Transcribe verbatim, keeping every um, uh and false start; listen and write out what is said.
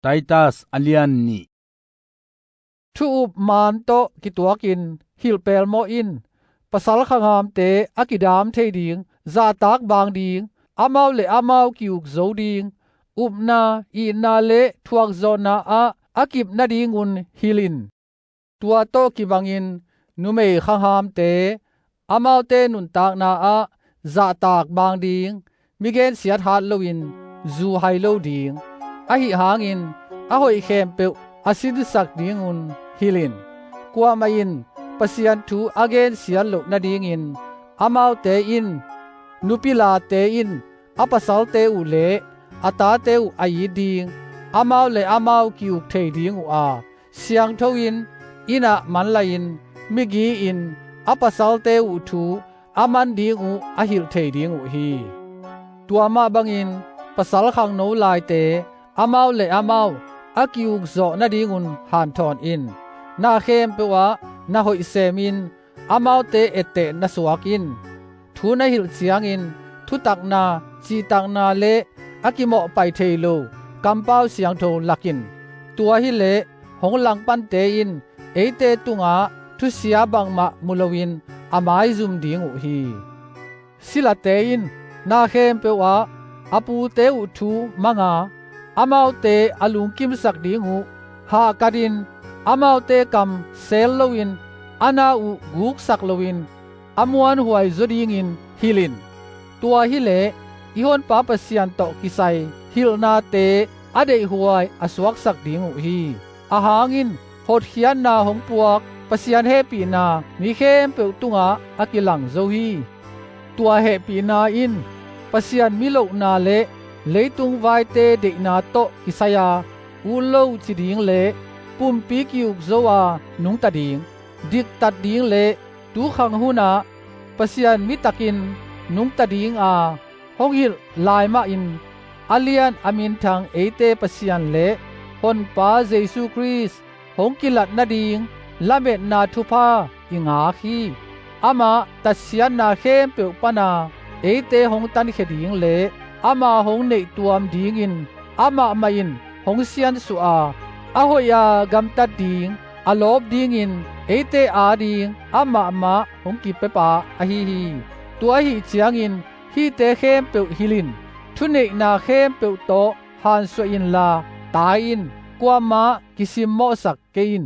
Titus a lian nih. Thu-up maan tawh kituakin hilh pelmawh in. Pasal khanghamte a kidam thei ding zahtak baang ding, amau le amau ki-uk zo ding, upna, itna le thuakzawhna ah a kip nadingun hilh in. Tua tawh kibangin numei khanghamte amaute nuntakna ah zahtak baang ding, mi gensiat hat loin zu hai lo ding, ahi hangin a hoih khempeuh a sinsak dingun hilh in. Kuamah in Pasian thu a gensiat loh nadingin amaute in nupi late in a pasalte uh le a tate uh a it ding, amau le amau ki-uk thei ding uh a, siangtho in, inn ah manlahin, migi in a pasalte uh thu a man ding uh a hilh thei ding uh hi. Tua mah bangin pasal khangno laite amau le amau a ki-uk zawh nadingun hanthawn in. Na khempeuh ah na hoih semin amaute etteh na suak in. Thu na hilh ciangin thutakna, cihtakna le a kimawhpai thei lo kampau siangtho lak in. Tua hileh hong langpante in eite tungah thusia bangmah mu loin a maizum ding uh hi. Silate in na khempeuh ah a pute uh thu manga, amaute a lungkimsak ding uh hahkatin, amaute kam sel loin a na uh guksak loin a muanhuai zaw dingin hilh in. Tua hileh i Honpa Pasian tawh kisai hilhnate a deihhuai a suaksak ding uh hi. Ahang in hotkhiatna hong puak Pasian hehpihna mi khempeuh tungah a kilang zo hi. Tua hehpihna in Pasian milohna le leitung vaite deihna tawh kisai-a ut lo ci ding le pumpi ki-uk zo-a nungta ding, diktat ding le tukhang hunah Pasian mitakin nungta dinga hong hilh lai mahin a lian a minthang eite Pasian le Honpa Jesu Khrist hong kilat nading lametna thupha i ngak hi. Amah tatsiatna khempeuh pana eite hong tankhia ding le ama hong neihtuam dingin amah mah in hong siansuah a, a hoih a gamtat ding a lawp dingin eite ading amah mah hong kipiapa ahi hi. Tua ahi ciangin hihte khempeuh hilh in. Thuneihna khempeuh tawh hansuah inla tai in, kuamah kisimmawhsak kei in.